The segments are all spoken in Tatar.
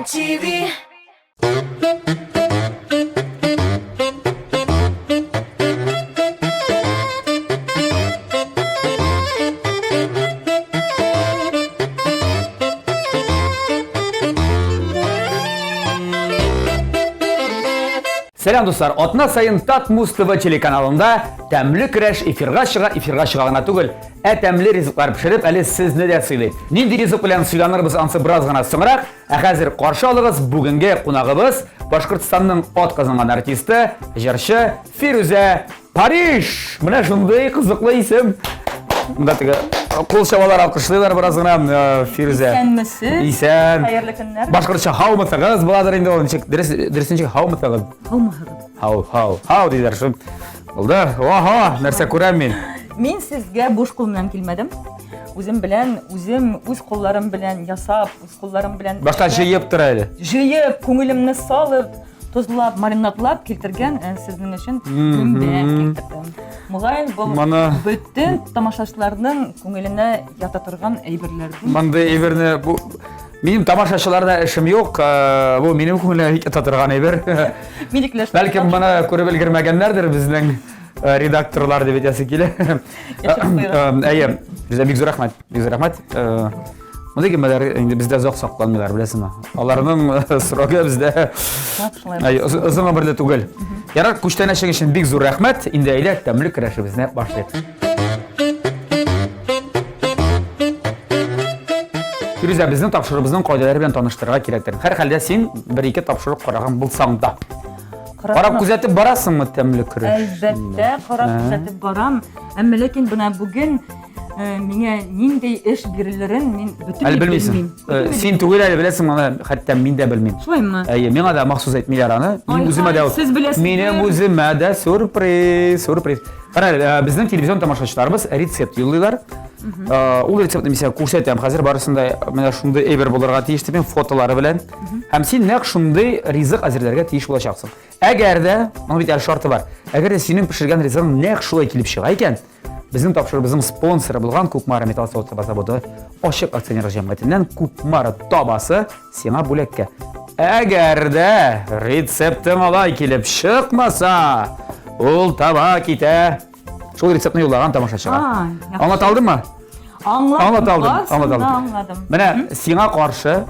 Казан ТВ. Сәлам дуслар, атна саен Татмуз ТВ телеканалында тәмле көрәш эфирга чыга, эфирга чыга гына түгел, ә тәмле ризыклар пешереп, әле сезне дә сыйлый. Нинди ризык белән сыйланырбыз ансы бераз гына соңрак, ә хәзер каршы алыгыз бүгенге кунагыбыз, Башкортстанның ат казанган артисты, җырчы Фирүзә Париж! Менә шундый кызыклы исем. Монда теге кул чабалар, алкышлыйлар бераз гына э, Фирүзә. Исәнмесез. Исән. Хәерле көннәр. Башкортча һаумысыгыз буладыр инде ул ничек? Дөрес дөресенчә һаумысыгыз. Һаумысыгыз. Һау, һау, һау диләр шул. Булды. Ого, нәрсә күрәм мин? Мин сезгә буш кул белән килмәдем. Үзем белән, үзем үз кулларым белән ясап, үз кулларым белән Башта җыеп тор әле. Җыеп, күңелемне салып, тозлап, маринадлап килтергән э, сезнең өчен гөмбә килтердем. Мөгаен бу Моны бөтен тамашачыларның күңеленә ята торган әйберләрдән. Мондый әйберне бу минем тамашачыларда эшем юк, э, бу минем күңелемә бик ята торган әйбер. Минекләр. Бәлкем моны күреп өлгермәгәннәрдер безнең э, редакторлар дип әйтәсе килә. Әйе, безгә бик зур рәхмәт, бик зур рәхмәт. Мондый гөмбәләр инде бездә озак сакланмыйлар, беләсеңме? Аларның э, срогы бездә озын гомерле түгел. Ярар, күчтәнәчең өчен бик зур рәхмәт. Инде әйдә, тәмле көрәшебезне башлыйк. Фирүзә, безнең тапшыруыбызның кагыйдәләре белән таныштырырга кирәктер. Һәрхәлдә син бер-ике тапшыру караган булсаң да. Карап күзәтеп барасыңмы тәмле көрәш? Әлбәттә, карап күзәтеп барам. Әмма ләкин менә бүген Э, миңа нинди эш бирелерен мин бөтенләй Әле белмисең. белмим. Э, Бөтенләй Син түгел әле беләсең моны, хәтта мин дә белмим. Шулаймы? Әйе, миңа да махсус әйтмиләр аны. Минем Ай, үземә дә ай, сез беләсез. Минем үземә дә сюрприз, сюрприз. Кара әле, э, безнең телевизион тамашачыларыбыз рецепт юллыйлар. Э, Ул рецептны мин сиңа күрсәтәм. Хәзер барысында менә шундый әйбер булырга тиеш дип мин фотолары белән. Һәм син нәкъ шундый ризык әзерләргә тиеш булачаксың. Әгәр дә, моның бит әле шарты бар. Әгәр дә синең пешергән ризыгың нәкъ шулай килеп чыга икән, Безнең тапшыруыбызның спонсоры булган Кукмара металл савыт-саба заводы ачык акционерлык җәмгыятеннән Кукмара табасы сиңа бүләккә. Әгәр дә рецептың алай килеп чыкмаса, ул таба китә. Шул рецептны юллаган тамашачыга. Аңлата алдыңмы? Аңлаттым. Аңлата алдым. Аңлата алдым. Аңладым. Менә сиңа каршы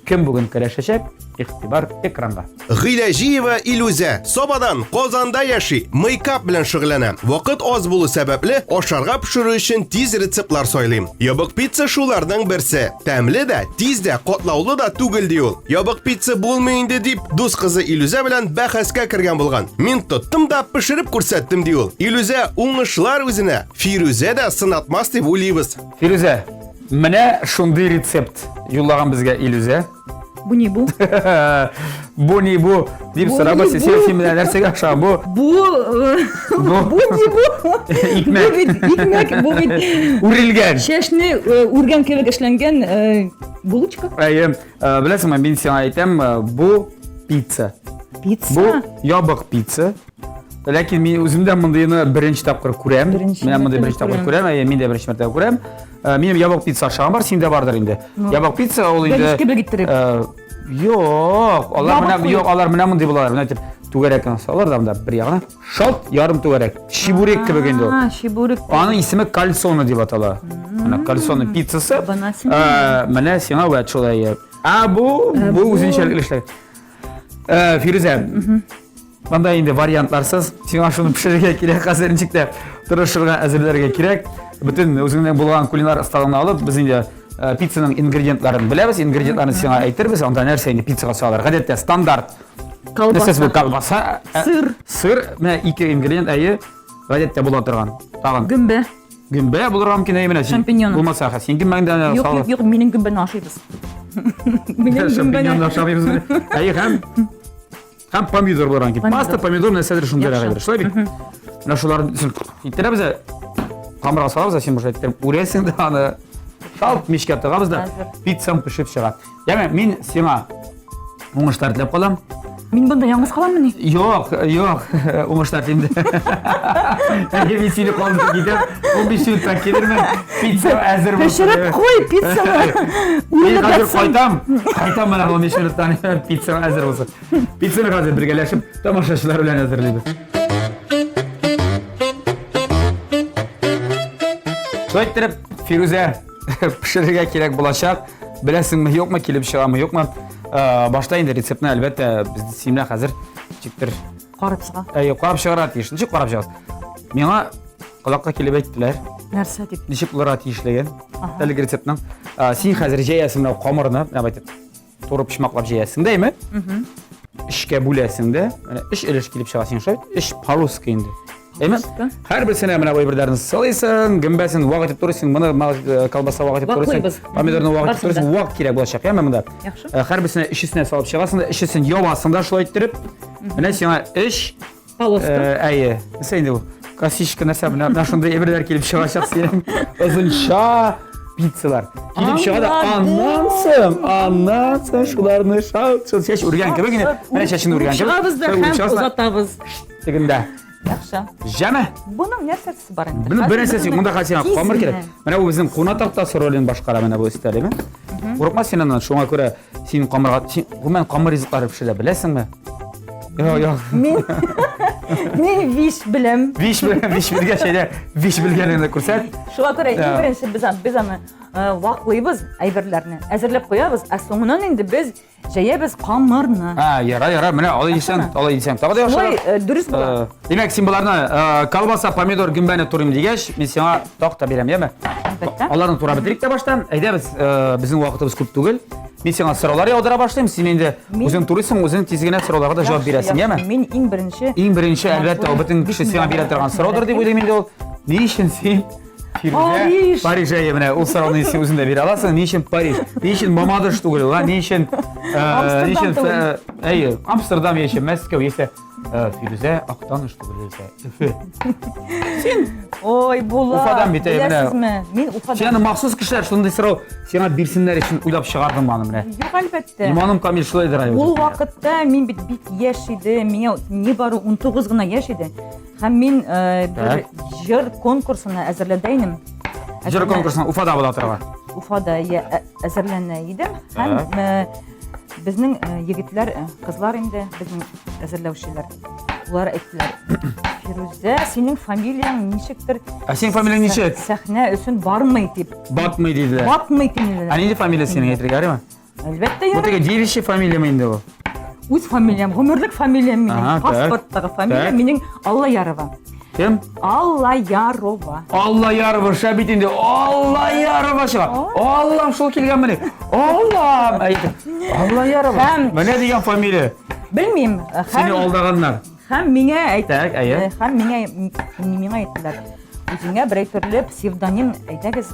кем бүген көрәшәчәк? Игътибар экранга. Гыйләҗиева Илүзә Сабадан, Казанда яши, мейкап белән шөгыльләнә. Вакыт аз булу сәбәпле, ашарга пешерү өчен тиз рецептлар сайлыйм. Ябык пицца шуларның берсе. Тәмле дә, тиз дә, катлаулы да түгел ди ул. Ябык пицца булмый инде дип, дус кызы Илүзә белән бәхәскә кергән булган. Мин тоттым да пешереп күрсәттем ди ул. Илүзә уңышлар үзенә. Фирүзә дә сынатмас дип уйлыйбыз. Фирүзә, менә шундый рецепт юллаган безгә Илүзә. Бу ни бу? Бу ни бу? Дип сорабыз, син син менә нәрсәгә охшаган бу? Бу э, Бу бу ни бу? Икмәк. Бу бит икмәк, бу бит Үрелгән. Чәчне э, үргән кебек эшләнгән э, булочка. Әйе, беләсеңме, мин сиңа әйтәм, бу пицца. Пицца. Бу ябык пицца. Ләкин мин үзем дә мондыйны беренче тапкыр күрәм. Беренче Менә мондый мәртәбә беренче тапкыр күрәм. күрәм, әйе, мин дә беренче мәртәбә күрәм. Э, Минем ябык пицца ашаган бар, синдә бардыр инде. Ну, Ябык пицца ул инде. Бәлеш кебек иттереп. Э, Юк, алар Ябык менә куеп. юк, алар менә мондый булалар. Менә итеп түгәрәк кенә салалар да монда бер ягына. Шалт ярым түгәрәк. Чебурек кебек инде ул. А, чебурек. Аның исеме кальсоны дип атала. Менә кальсоны пиццасы. Бына сиңа. Э, Менә сиңа вәт шулай. Ә бу Ә бу бу- үзенчәлекле эшләр. Э, Фирүзә, Монда инде вариантларсыз, сиңа шуны пешерергә кирәк, хәзер ничек тә тырышырга, әзерләргә кирәк. Бөтен үзеңнең булган кулинар осталыгыңны алып, без инде э, пиццаның ингредиентларын беләбез, ингредиентларын сиңа әйтербез, анда нәрсә инде пиццага салалар. Гадәттә стандарт. Колбаса. Нәрсәсе бу? Колбаса. Э, Сыр. Сыр, менә ике ингредиент, әйе, гадәттә була торган. Тагын. Гөмбә. Гөмбә булырга мөмкин, әйе, менә син. Шампиньон. Булмаса, син гөмбәңне дә Юк, юк, юк, минем гөмбәне ашыйбыз. Минем Шампиньонны гөмбәне. ашамыйбыз. Әйе, һәм Һәм помидор булырга мөмкин. Паста, помидор нәрсәдер шундыйрак әйбер. Шулай бит? Менә шуларны син иттерәбез дә, камырга салабыз да, син уже иттереп үрәсең дә аны. Шалт мичкә тыгабыз да, пиццаң пешеп чыга. Ягъни мин сиңа уңышлар теләп калам. Мин монда яңгыз каламмыни? Юк, юк, уңышлар телим. Әйе, мин сине калдырып китәм. 15 минуттан килермен. Пицца әзер булсын. Пешереп куй пиццаны. Мин хәзер кайтам. Кайтам менә 15 минуттан пицца әзер булсын. Пиццаны хәзер бергәләшеп тамашачылар белән әзерлибез. Шулай иттереп, Фирүзә пешерергә кирәк булачак. Беләсеңме, юкмы, килеп чыгамы, юкмы? Э, башта инде рецептны, әлбәттә, без синең белән хәзер ничектер карап чыга. Әйе, карап чыгарга тиеш. Ничек карап чыгасыз? Миңа колакка килеп әйттеләр. Нәрсә дип? Ничек булырга тиешлеген. Әлеге рецептның. Э, син хәзер җәясең менә камырны, менә әйтеп, туры почмаклап җәясең дә, әйме? Өчкә бүләсең дә, менә өч өлеш килеп чыга син шулай, өч полоска инде. Әйме? Һәрберсенә менә бу әйберләрне сылыйсың, гөмбәсен вак итеп турыйсың, моны э, колбаса вак итеп турыйсың, помидорны вак итеп турыйсың, вак кирәк булачак, яме монда. Яхшы. Э, һәрберсенә өчесенә салып чыгасың да, өчесен ябасың да шулай иттереп. Менә сиңа өч Полоска. Э, әйе. Нәрсә инде бу? Косичка нәрсә менә менә шундый әйберләр килеп чыгачак синең. Озынча пиццалар. Килеп чыга да аннан соң, аннан соң шуларны шалт шул чәч үргән кебек инде. Менә чәчен үргән кебек. Чыгабыз да Шулай һәм чыгасың да, озатабыз. Тегендә. Яхшы. Җәме? Буның нәрсәсе бар инде? Буның бер нәрсәсе юк. Монда хәзер сиңа камыр кирәк. Менә бу безнең куна тактасы ролен башкара менә бу өстәл, әйме? Курыкма син аннан, шуңа күрә син камырга, син гомумән камыр ризыклары пешерә беләсеңме? Юк, юк. Мин мин виш беләм. Виш беләм, виш белгәч, әйдә, виш белгәнеңне күрсәт. Шуңа күрә иң беренче без без аны э, ваклыйбыз әйберләрне, әзерләп куябыз, ә соңыннан инде без җәябез камырны. А, яра, яра, менә алай дисәң, алай дисәң, тагы да Шулай яхшырак. э, дөрес була. Э, Димәк, син боларны э, колбаса, помидор, гөмбәне турыйм дигәч, мин сиңа такта бирәм, яме? Әлбәттә. Аларны турап бетерик тә баштан. Әйдә без, безнең вакытыбыз күп түгел. Мин сиңа сораулар яудыра башлыйм, син инде үзең турыйсың, үзең тиз генә сорауларга да җавап бирәсең, яме? Мин иң беренче Иң беренче, әлбәттә, ул бөтен кеше сиңа бирә торган сораудыр дип уйлыйм инде ул. Ни өчен син Фирүзә, Париж! Париж, әйе, менә ул сорауны син үзең дә бирә аласың. Ни өчен Париж? Ни өчен Мамадыш түгел ул, а? Ни өчен ни өчен Амстердам түгел. әйе, Амстердам яисә Мәскәү, яисә Фирүзә Актаныш түгел яисә Өфе. Син Ой, була. Уфадан бит, әйе, менә. Беләсезме? Мин Уфадан. Син аны махсус кешеләр шундый сорау сиңа бирсеннәр өчен уйлап чыгардым аны менә. Юк, әлбәттә. Иманым камил шулайдыр ай. Ул вакытта мин бит бик яшь идем, миңа нибары 19 гына яшь иде. Һәм мин э, бер җыр конкурсына әзерләдә идем. Җыр конкурсына Уфада була торган. Уфада әзерләнә идем. Һәм э, безнең э, егетләр, кызлар инде, безнең әзерләүчеләр. Улар әйттеләр, Фирүзә, синең фамилияң ничектер? Ә синең фамилияң ничек? Сәхнә өчен бармый дип. Батмый диделәр. Батмый диделәр. Ә нинди фамилия синең әйтергә ярыймы? Әлбәттә, Бу теге девичья фамилияме инде бу? Үз фамилиям, гомерлек фамилиям минем. Паспорттагы фамилия минем Аллаярова. Кем? Аллаярова. Аллаярова, шәп бит инде. Аллаярова чыга. Аллам шул килгән менә. Аллам. Аллаярова. Менә дигән фамилия. Белмим. Сине алдаганнар. Һәм миңа әйт. Так, әйе. Һәм миңа миңа әйттеләр. Үзеңә берәй төрле псевдоним әйдәгез.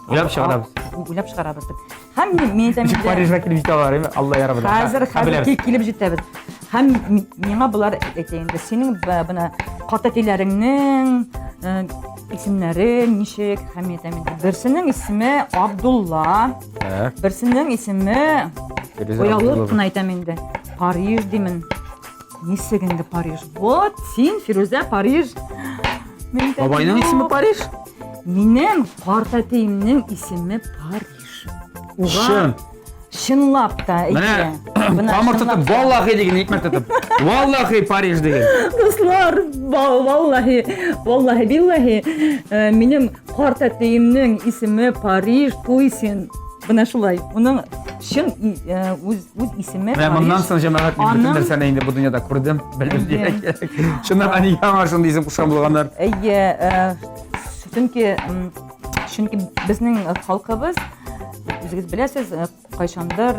Уйлап чыгарабыз. Уйлап чыгарабыз дип. Һәм мин әйтәм инде. Парижга килеп җитә алар, әйме? Аллаярова. Хәзер хәзер килеп җитәбез. Һәм миңа болар әйтә инде, синең менә картәтиләреңнең исемнәре ничек? Һәм мин әйтәм инде, берсенең исеме Абдулла, берсенең исеме Оялып кына әйтәм инде. Париж димен. Ничек инде Париж? Вот син, Фирүзә, Париж. Бабайның исеме Париж? Минем картәтиемнең исеме Париж. Уга Чын. Чынлап та әйтә. Менә камыр тотып, валлахи деген икмәк тотып. Валлахи Париж деген. Дуслар, валлахи, валлахи биллахи, э, минем картәтиемнең исеме Париж Туйсин. Менә шулай. Уның чын э, үз үз исеме. Менә моннан соң җәмәгать мин бөтен нәрсәне инде бу дөньяда күрдем, белдем дия кирәк. Чынлап әнигә аңа шундый исем кушкан булганнар. Әйе, э, чөнки чөнки безнең халкыбыз үзегез беләсез, э, кайчандыр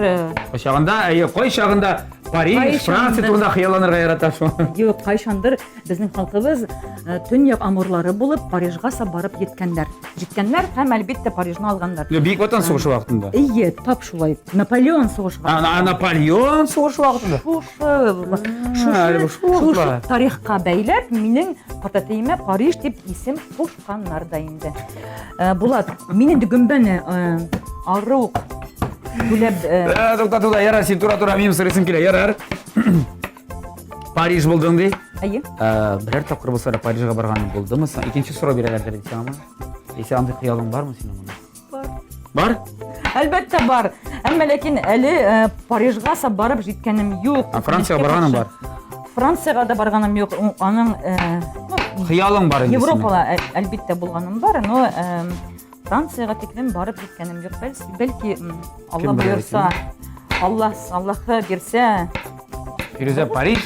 Кайчагында, әйе, кайчагында Париж, Франция турында хыялланырга ярата шул. Юк, кайчандыр безнең халкыбыз төньяк амурлары булып Парижга барып еткәннәр. Җиткәннәр һәм, әлбәттә, Парижны алганнар. Бөек Ватан сугышы вакытында. Әйе, тап шулай. Наполеон сугышы вакытында. А, Наполеон сугышы вакытында. Шушы, шушы тарихка бәйләп, минем картәтиемә Париж дип исем кушканнар да инде. Э, Булат, мин инде гөмбәне э, ары ук бүләп... Э, тукта, тукта, ярар, син тура-тура минем сорыйсым килә, ярар. Париж булдың ди. Әйе. Ә, берәр тапкыр булса да Парижга барганың булдымы соң? Икенче сорау бирәләрдер бит сиңа моны. Яисә андый хыялың бармы синең моны? Бар. Бар? Әлбәттә бар. Әмма ләкин әле э, Парижга барып җиткәнем юк. Ә Франциягә барганың бар? Франциягә дә барганым юк. Аның э, ну, хыялың бар инде. Европада э, әлбәттә булганым бар, но Франциягә тиклем барып җиткәнем юк. Бәлки Алла боерса, Алла Аллаһы бирсә. Фирүзә Париж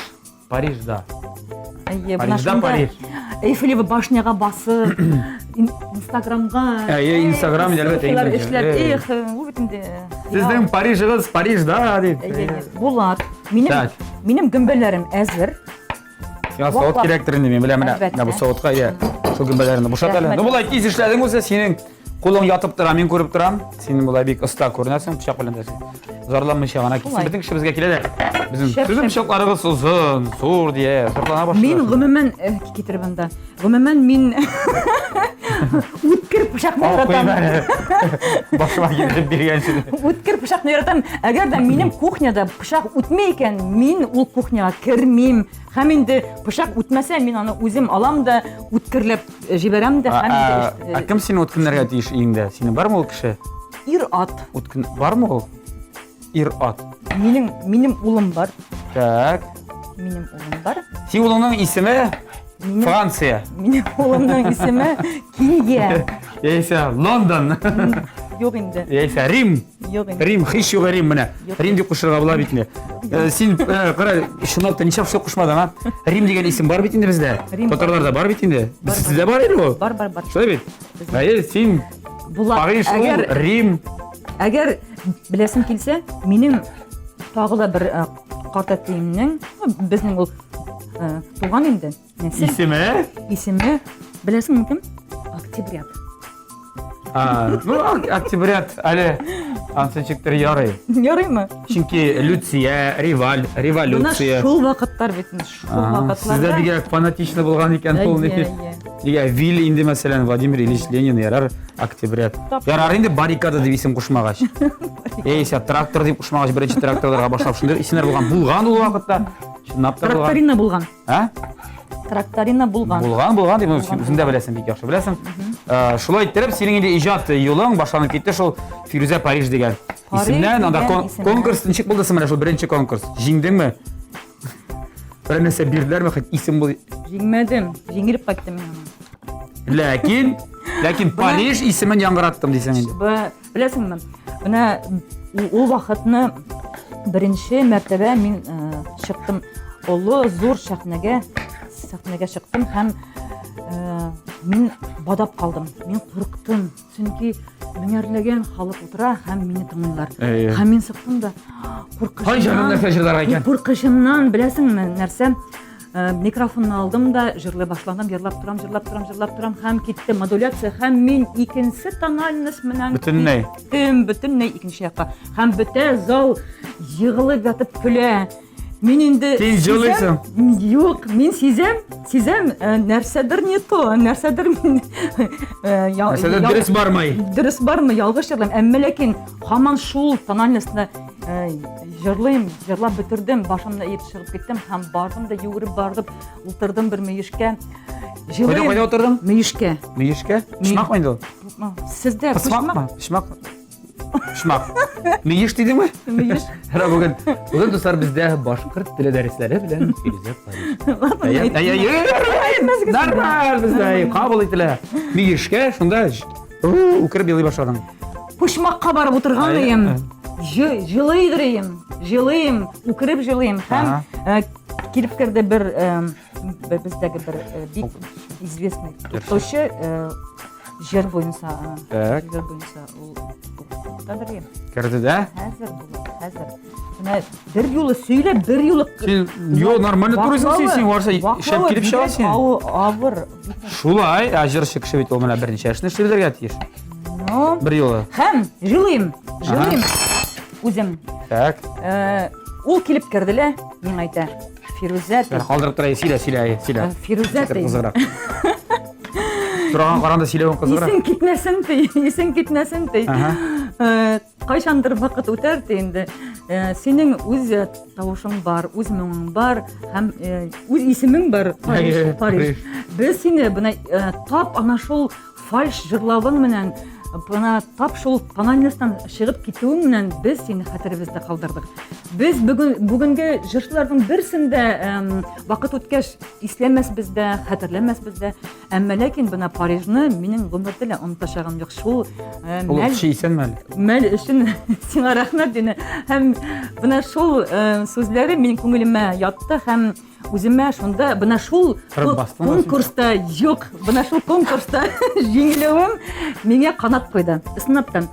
Парижда. Әйе, Парижда Париж. Эйфелева башняга басып, Инстаграмга. Әйе, Инстаграм, әлбәттә. Эшләп, эх, бу бит инде. Сезнең Парижыгыз Парижда дип. Әйе, Булат, минем минем гөмбәләрем әзер. Сиңа савыт кирәктер инде, мин беләм менә. Менә бу савытка, иә, шул гөмбәләрне бушат әле. Ну, болай тиз эшләдең үзе, синең Кулың ятып тора, мин күреп торам. Син болай бик оста күренәсең, пычак белән дә. Зарланмыйча гына кисеп, бөтен кеше безгә килә дә. Безнең сезнең пычакларыгыз озын, зур дия, зарлана башлый. Мин гомумән э, китереп анда. Гомумән мин үткер пычакны яратам. Башыма китереп биргәнче. Үткер пычакны яратам. Әгәр дә минем кухняда пычак үтми икән, мин ул кухняга кермим. Һәм инде пычак үтмәсә, мин аны үзем алам да үткерләп Җибәрәм дә һәм Ә кем сине үткенләргә тиеш өеңдә? Синең бармы ул кеше? Ир-ат. Үткен бармы ул? Ир-ат. Минем минем улым бар. Так. Минем улым бар. Син улыңның исеме Франция. Минем улымның исеме Кинья. Яисә Лондон. Юк инде. Яисә Рим. Юк инде. Рим, һич югы Рим менә. Рим дип кушырга була бит инде. Э, син э, кара, чынлап та ничек шул кушмадың, а? Рим дигән исем бар бит инде бездә. Татарларда бар бит инде. Сездә бар инде ул. Бар, бар, бар. Шулай бит. Әйе, син Була. Париж ул, Рим. Әгәр беләсең килсә, минем тагы да бер э, картәтиемнең, безнең ул туган инде. Нәсел. Исеме? Исеме, беләсеңме кем? Октябрят. А, ну, октябрят әле ансы ничектер ярый. Ярыймы? Чөнки Люция, Реваль, революция. Менә шул вакытлар бит, шул вакытларда. Сездә бигрәк фанатично булган икән ул. Нигә Вилли инде мәсәлән Владимир Ильич Ленин ярар октябрят. Ярар инде баррикада дип исем кушмагач. Яисә трактор дип кушмагач беренче тракторларга башлап шундый исемнәр булган. Булган ул вакытта. Чынлап та булган. Тракторина булган. А? Тракторина булган. Булган, булган дип, үзең дә беләсең, бик яхшы беләсең. Э, шулай иттереп, синең инде иҗат юлың башланып китте шул Фирүзә Париж дигән исемнән. Анда конкурс ничек булды соң менә шул беренче конкурс? Җиңдеңме? Бер нәрсә бирделәрме, хоть исем бул? Җиңмәдем, җиңелеп кайттым мин аны. Ләкин, ләкин Париж исемен яңгыраттым дисең инде. Беләсеңме, менә ул вакытны беренче мәртәбә мин э, чыктым олы зур сәхнәгә, сәхнәгә чыктым һәм э, мин бадап калдым. Мин курыктым, чөнки меңәрләгән халык утыра һәм мине тыңлыйлар. Һәм мин чыктым да куркышымнан. Кай җаным нәрсә җырларга икән? Куркышымнан, беләсеңме, нәрсә? Э, микрофонны алдым да җырлый башладым, җырлап торам, җырлап торам, җырлап торам һәм китте модуляция һәм мин икенче тональность менән бөтенләй киттем, бөтенләй икенче якка. Һәм бөтә зал егылып ятып көлә. Мин инде Син җырлыйсың? Юк, мин сизәм, сизәм, э, нәрсәдер не то, нәрсәдер мин э, нәрсәдер дөрес бармый. Дөрес бармый, ялгыш җырлыйм. Әмма ләкин һаман шул тональностьны Җырлыйм, җырлап бетердем, башымны иеп чыгып киттем һәм бардым да йөгереп бардым, утырдым бер мөешкә. Җылыйм. Кайда утырдың? Мөешкә. Мөешкә? Почмакмы инде ул? Сездә почмакмы? Почмак. Почмак. Мөеш дидеңме? Мөеш. Һәр бүген. Бүген дуслар бездә башкорт теле дәресләре белән Фирүзә Париж. Нормаль бездә кабул ителә. Мөешкә шунда Үкереп елый башладың. Почмакка барып утырган идем. Җылыйдыр идем. Җылыйм, үкереп җылыйм. Һәм э, килеп керде бер э, бездәге бер э, бик известный укытучы җыр буенча. Так. Җыр буенча ул укытадыр идем. Керде дә? Хәзер булып, хәзер. Менә бер юлы сөйләп, бер юлы Син йо нормально турыйсың син, син барса шәп килеп чыга син. Авыр. Шулай, ә җырчы кеше бит ул менә берничә эшне эшли белергә тиеш. Ну, бер юлы. Һәм җылыйм, җылыйм үзем. Так. Э, ул килеп керде лә, миңа әйтә. Фирүзә. Калдырып тора, сөйлә, сөйлә, сөйлә. Э, Фирүзә. Кызыграк. Сораган каранда сөйләвең кызыграк. Исең китмәсен ди, исең китмәсен ди. Э, Кайчандыр вакыт үтәр ди инде. Э, синең үз э, тавышың бар, үз моңың бар һәм э, үз исемең бар. Париж, Париж. Без сине менә тап ана шул фальш җырлавың менән бына тап шул тональностьтан чыгып китүең белән без сине хәтеребездә калдырдык. Без бүген бүгенге җырчыларның берсен дә вакыт үткәч исләмәсбез дә, хәтерләмәсбез дә. Әмма ләкин бына Парижны минем гомердә лә онытачагым юк. Шул э, Ул кеше исәнме әле? Мәл өчен сиңа рәхмәт дине. Һәм бына шул э, сүзләре минем күңелемә ятты һәм үземә шунда бына шул конкурста юк, бына шул конкурста җиңелүем миңа канат куйды. Чынлап та.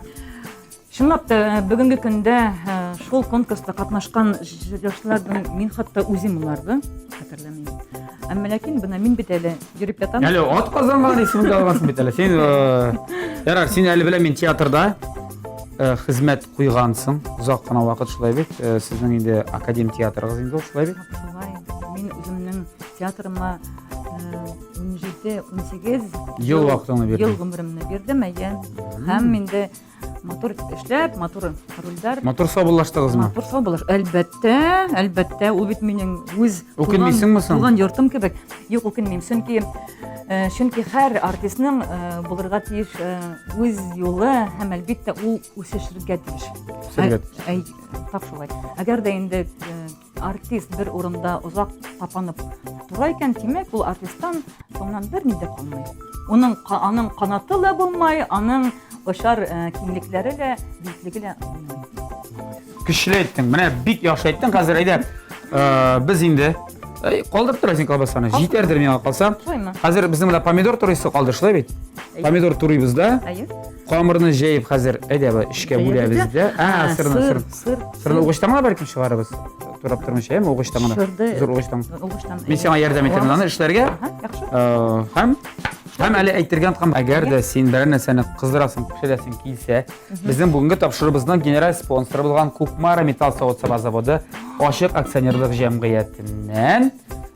Чынлап та, э, бүгенге көндә э, шул конкурста катнашкан җырчыларның мин хәтта үзем уларны хәтерләмим. Әмма ләкин бына мин бит әле йөреп ятам. Әле ат казанган исемеңне алгансың бит әле. Син э, ярар, син әле беләм мин театрда хезмәт куйгансың. Озак кына вакыт шулай бит. Сезнең инде академ театрыгыз инде ул шулай бит. Шулай. Мин үземнең театрыма 17-18 ел вакытыңны бирдем. Ел гомеремне бирдем, әйе. Һәм инде Матур эшләп, матур рольләр. Матур саубуллаштыгызмы? Матур саубуллаш. Әлбәттә, әлбәттә, ул бит минем үз Үкенмисеңме соң? Туган йортым кебек. Юк, үкенмим. Чөнки э, чөнки һәр артистның э, булырга тиеш э, үз юлы һәм әлбәттә ул үсешергә тиеш. Үсешергә тиеш. Әй, тап шулай. Әгәр дә инде Артист бер урында озак тапанып тора икән, димәк, ул артисттан соңыннан берни дә калмый. Уның аның канаты да булмай, аның очар э, киңлекләре дә, биеклеге дә булмый. Көчле әйттең. Менә бик яхшы әйттең. Хәзер әйдә, э, без инде Әй, калдырып тора син колбасаны. Җитәрдер миңа калса. Шулаймы? Хәзер безнең монда помидор турыйсы калды, шулай бит? Помидор турыйбыз да. Әйе. Камырны җәеп хәзер әйдә бу эчкә бүләбез дә. А, сырны, сыр. Сыр. Сырны угычтан гына бәлкем чыгарыбыз. Турап тормыйча, әйме, угычтан гына. Зур угычтан. Угычтан. Мин сиңа ярдәм итәрмен аны эшләргә. Яхшы. Һәм һәм әле әйтергә онткан, әгәр дә син берәр нәрсәне кыздырасың, пешерәсең килсә, безнең бүгенге тапшыруыбызның генераль спонсоры булган Кукмара металл савыт-саба заводы ачык акционерлык җәмгыятеннән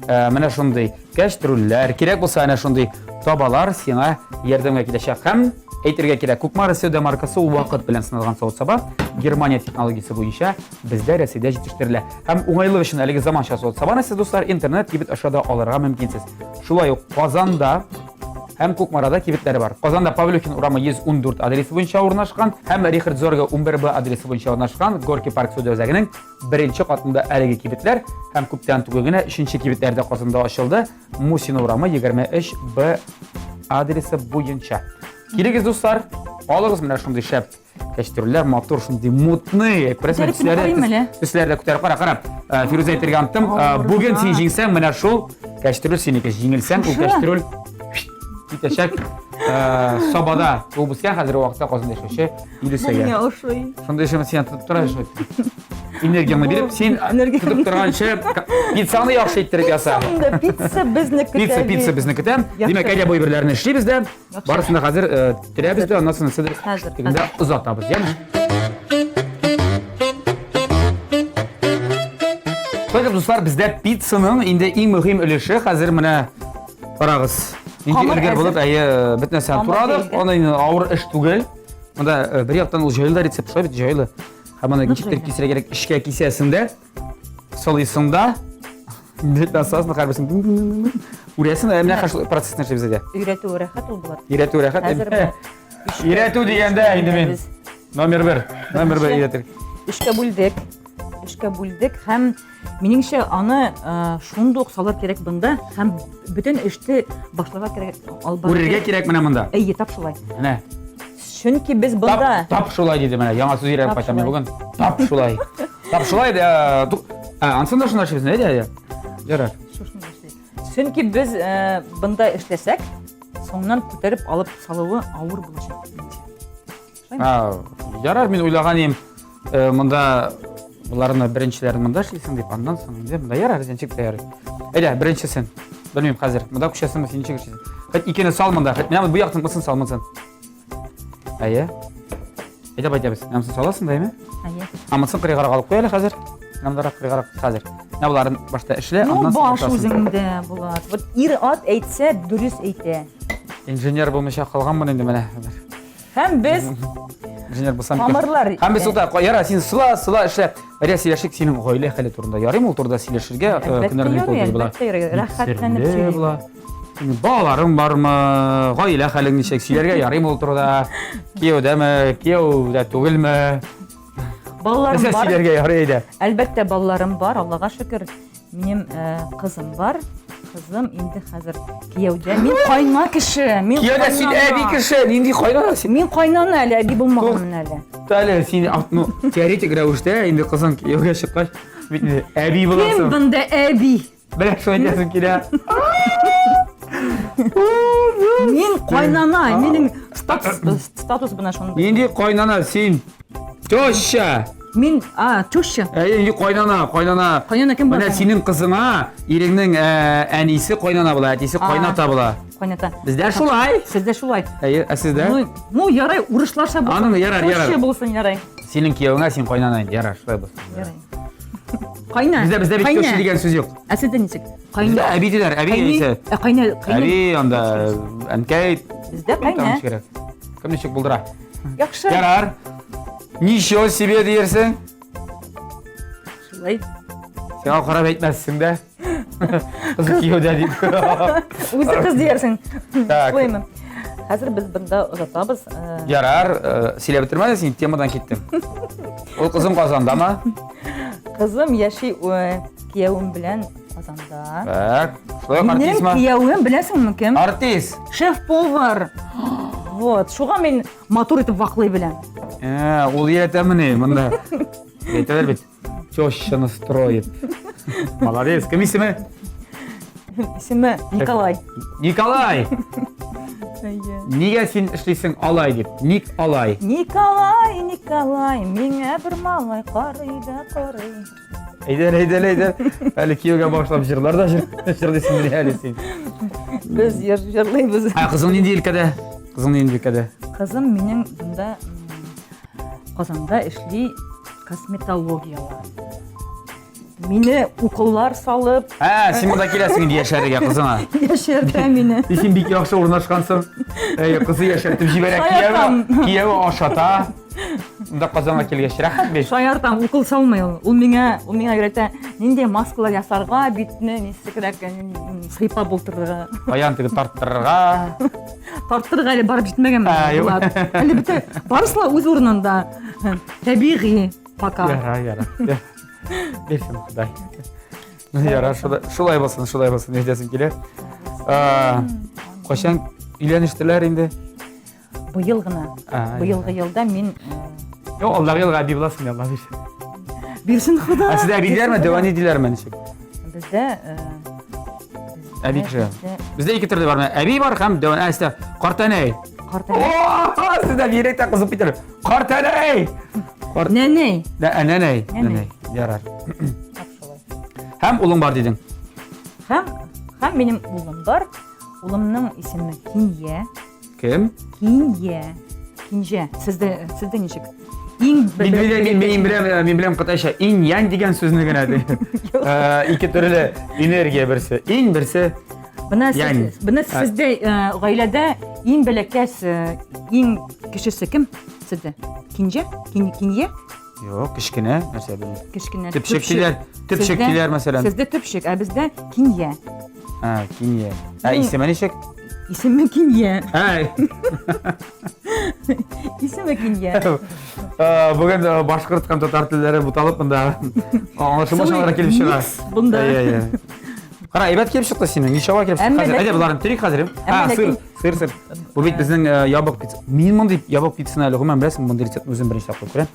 менә шундый Кәчтрүлләр, кирәк булса әнә шундый табалар сиңа ярдәмгә киләчәк. Һәм әйтергә кирәк, Кукмара сәүдә маркасы ул вакыт белән сыналган савыт-саба Германия технологиясе буенча бездә Рәсәйдә җитештерелә. Һәм уңайлык өчен әлеге заманча савыт-сабаны сез, дуслар, интернет кибет аша да алырга мөмкинсез. Шулай ук Казанда һәм Кукмарада кибетләре бар. Казанда Павлюхин урамы 114 адресы буенча урнашкан һәм Рихард Зорге 11Б адресы буенча урнашкан Горки парк сәүдә үзәгенең Беренче катында әлеге кибетләр һәм күптән түгел генә өченче кибетләр дә Казанда ачылды. Мусин урамы 23 Б адресы буенча. Килегез, дуслар, алыгыз менә шундый шәп кәчтүрләр, матур шундый мутный. Күрәсең, төсләре, төсләре дә күтәреп кара, кара. Э, Фирүзә әйтергә оныттым. Э, бүген син җиңсәң, менә шул кәчтүрүл синеке. Җиңелсәң, ул кәчтүрүл китәчәк. Э, Сабада туып үскән, хәзерге вакытта Казанда яшәүче Илүсәгә. Миңа ошый. Шундый эшемне син тотып тора шул. Энергияңне биреп, син тотып торганчы пиццаны яхшы иттереп яса. Пицца безне көтә. Пицца, пицца безне көтә. Димәк, әйдә бу әйберләрне эшлибез дә. Барысын да хәзер э, терәбез дә, аннан соң нәрсәдер тегендә озатабыз, яме? Шулай итеп, дуслар, бездә пиццаның инде иң мөһим өлеше хәзер менә карагыз. Нинди өлгер булып, әйе, бөтен нәрсәне турадык. Аны инде авыр эш түгел. Монда э, бер яктан ул җайлы да рецепт, шулай бит, җайлы. Һәм аны ничектер кисәргә кирәк, эчкә кисәсең дә, салыйсың да, бит асасың, һәрберсен үрәсең, ә менә шул процессны эшлибез әйдә. Өйрәтү рәхәт ул булат. Өйрәтү рәхәт. Өйрәтү дигәндә инде мин номер бер, номер бер өйрәтер. Өчкә бүлдек. Өчкә бүлдек һәм Минеңчә, аны э, шундук ук салыр кирәк бында һәм бөтен эште башларга кирәк, алып барырга Үрергә кирәк менә монда. Әйе, тап шулай. Менә. Чөнки без бында Тап, тап шулай диде менә. Яңа сүз өйрәнеп кайтам мин бүген. Тап шулай. Тап шулай да. Ә, ансын да шунда эшлибез, әйдә, әйдә. Ярар. Шушында эшлибез. Чөнки без э, бында эшләсәк, соңыннан күтәреп алып салуы авыр булачак. Минемчә. Ярар, мин уйлаган идем, э, монда боларны беренчеләрен монда эшлисең дип, аннан соң инде монда ярар, ничек тә ярый. Әйдә, беренчесен. Белмим хәзер. Монда күчәсеңме, син ничек эшлисең? Хәт икене сал монда, хәт менә бу яктан монысын сал, монысын. Әйе. Әйдә, әйтәбез. Менә монысын саласың да, әйме? Әйе. А монысын кырыйгарак алып куй әле хәзер. Менә мондарак кырыйгарак хәзер. Менә боларын башта эшлә, Ну, аннан соң баш кушасың. үзеңдә, Булат. Вот ир-ат әйтсә, дөрес әйтә. Инженер булмыйча калганмын инде менә. Һәм без Инженер булсам. Камырлар. Һәм без тукта, яра, син сыла, сыла эшлә. Әйдә сөйләшик синең гаилә хәле турында. Ярыймы ул турында сөйләшергә? Әлбәттә, ярый, әлбәттә, ярый. Рәхәтләнеп сөйлик. Була. Синең балаларың бармы? Гаилә хәлең ничек? Сөйләргә ярыймы ул турыда? Кияүдәме, кияүдә түгелме? Балаларым бар. Сөйләргә ярый әйдә. Әлбәттә, балаларым бар, Аллага шөкер. Минем э, кызым бар. Кызым инде хәзер кияүдә. Мин кайна кеше. Мин Кияүдә син әби кеше, нинди кайнана син? Мин кайнана әле, әби булмаганмын әле. Әле син, ну, теоретик рәвештә инде кызың кияүгә чыккач, бит инде әби буласың. Кем бында әби? Менә шулай әйтәсем килә. Мин кайнана, минем статус статус менә шундый. Нинди кайнана син? Теща! Мин, а, теща. Әйе, нинди кайнана, кайнана. Кайнана кем була? Менә синең кызыңа иреңнең әнисе кайнана була, әтисе кайната була. Кайната. Бездә шулай. Сездә шулай. Әйе, ә сездә? Ну, ну ярай, урышларча булсын. Аның ярар, ярар. Теща булсын, ярай. Синең кияүеңә син кайнана инде, ярар, шулай булсын. Ярай. Кайна. Бездә бездә бит теща дигән сүз юк. Ә сездә ничек? Кайна. Әби диләр, әби яисә. Ә кайна, кайна. Әби анда әнкәй. Бездә кайна. Кем ничек булдыра? Яхшы. Ярар. Ничего себе диярсең. Шулай. Сиңа карап әйтмәссең дә. Кыз кияүдә дип. Үзе кыз диярсең. Так. Шулаймы? Хәзер без бында озатабыз. Э, Ярар, э, сөйләп бетермәдең син, темадан киттең. Ул кызың Казандамы? Кызым яши э, киявем белән Казанда. Так, шулай ук артистмы? Минем киявем беләсеңме кем? Артист. Шеф-повар. Вот, шуга мин матур итеп ваклый беләм. Ә, ул өйрәтәмени монда? Әйтәләр бит. Тещаны строит. Молодец. Кем исеме? Исеме Николай. Николай! Нигә син эшлисең алай дип? Ник алай? Николай, Николай, миңа бер малай карый да карый. Әйдә, әйдә, әйдә. Әле кияүгә башлап җырлар да җырлыйсың менә әле син. Без җырлыйбыз. Ә кызың нинди өлкәдә? Кызың нинди өлкәдә? Кызым минем монда Казанда эшли косметологияла. Мине уколлар салып. Ә, син монда киләсең инде яшәргә кызыңа. Яшәртә мине. Син бик яхшы урнашкансың. Әй, кызы яшәртеп җибәрә, кияве, кияве ашата. Монда Казанга килгәч рәхәт бит. Шаяртам, укол салмый ул. Ул миңа, ул миңа өйрәтә, нинди маскалар ясарга, битне ничегрәк сыйпап булдырырга. Каян теге тарттырырга. Тарттырырга әле барып җитмәгән булат. Әле бөтә барысы ла үз урынында. Табигый пока. Яра, яра. Бирсен Ходай. Ну, яра, шулай булсын, шулай булсын, әйтәсем килә. Кайчан өйләнештеләр инде? Быел гына. Быелгы елда мин Юк, алдагы елга әби буласың, Алла бирсен. Бирсен Хода. Ә сездә әби диләрме, дәвани диләрме ничек? Бездә Әби кеше. Бездә ике төрле бар. Әби бар һәм дәвани. Ә, сездә картәнәй. Картәнәй. Сездә бигрәк тә кызып китәр. Картәнәй! Нәнәй. Нәнәй. Нәнәй. Ярар. Һәм улың бар дидең. Һәм һәм минем улым бар. Улымның исеме Кинья. Кем? Кинья. Кинҗә. Сездә сездә ничек? Иң мин беләм, мин беләм, мин беләм кытайча инь янь дигән сүзне генә ди. Э, ике төрле энергия берсе. Инь берсе. Менә сез, менә сездә э, гаиләдә иң бәләкәс, э, иң кечесе кем сездә? Кинҗә? Кинья? Юк, кечкенә нәрсә белмим. Кечкенә. Төпчек диләр, төпчек диләр мәсәлән. Сездә төпчек, ә бездә кинья. А, кинья. Ә исеме ничек? Исеме кинья. Әй. Исеме кинья. Бүген башкорт һәм татар телләре буталып монда аңлашылмаучылар килеп чыга. Бунда. Кара, әйбәт килеп чыкты синең. Ничава килеп чыкты. Хәзер, әйдә боларны терик хәзер. А, сыр, сыр, сыр. Бу бит безнең э, ябык пицца. Мин мондый ябык пиццаны әле гомумән беләсең, мондый рецептны үзем беренче тапкыр күрәм.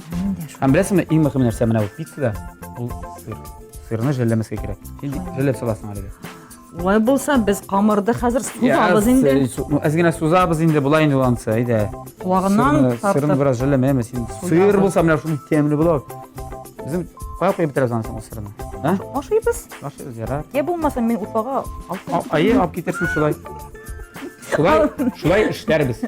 Һәм беләсеңме, иң мөһим нәрсә менә бу пиццада ул сыр. Сырны жәлләмәскә кирәк. Син жәлләп саласың әлегә. Улай булса, без камырды хәзер сузабыз инде. Ну, әз генә сузабыз инде, болай инде ул анысы, әйдә. Колагыннан тартып. Сырны бераз жәлләмәме син? Сыр булса, менә шуның тәмле була. Безнең кая куеп бетерәбез аны соң ул сырны? А? Ашыйбыз. Ашыйбыз, ярар. Я булмаса, мин Уфага алып Әйе, алып китерсең шулай. Шулай, шулай эшләрбез.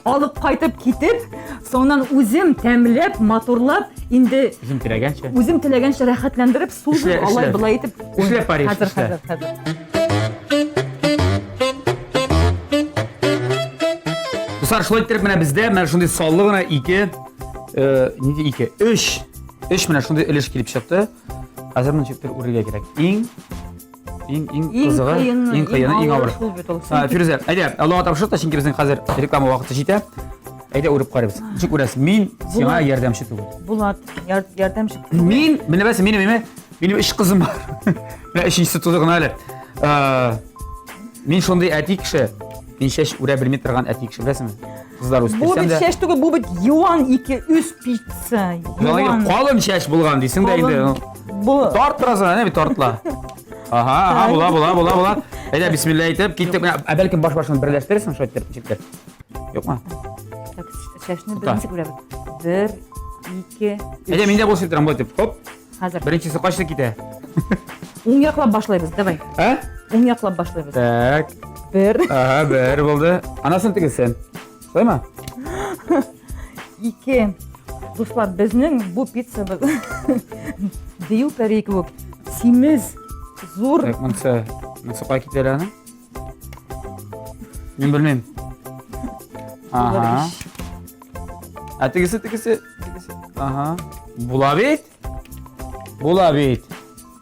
Алып кайтып китеп, соңыннан үзем тәмләп, матурлап, инде үзем теләгәнчә. Үзем теләгәнчә рәхәтләндереп, сузып, алай былай итеп. Эшлә, Париж, хәзер, хәзер, хәзер. Дуслар, шулай иттереп менә бездә менә шундый саллы гына ике Э, нинди ике? Өч. Өч менә шундый өлеш килеп чыкты. Хәзер моны ничектер үрергә кирәк. Иң иң иң кызыгы, иң кыены, иң авыры. Шул бит ул. Фирүзә, әйдә, Аллага тапшырыйк та, чөнки безнең хәзер реклама вакыты җитә. Әйдә үреп карыйбыз. Ничек үрәсең? Мин сиңа ярдәмче түгел. Булат, ярдәмче. Мин, менә бәсе, минем име? Минем өч кызым бар. Менә өченчесе туды гына әле. Мин шундый әти кеше. Мин чәч үрә белми торган әти кеше, беләсеңме? Кызлар Бу үстерсәм бит дә. чәч түгел, бу бит юан ике үз пицца. Юан калын чәч булган дисең дә инде. Бу Тарт торасың, әнә бит тартыла. Ага, ага, була, була, була, була. Әйдә, бисмилла әйтеп, киттек. Менә, ә бәлкем баш башын берләштерерсең, шулай итеп, ничектер. Юкмы? Так, чәчне без ничек үрәбез? Бер, ике, өч. Әйдә, мин дә булышып торам, болай итеп. Хоп. Хәзер. Беренчесе кайсы китә? Уң яклап башлыйбыз, давай. Ә? Уң яклап башлыйбыз. Так. Бер. Ага, бер булды. Анасын тегесен. Шулаймы? Ике. Дуслар, безнең бу пиццабыз дию пәрие кебек симез, зур. Так, монысы, монысы кая китә әле аның? Мин белмим. Ага. Ә тегесе, тегесе, тегесе. Ага. Була бит. Була бит.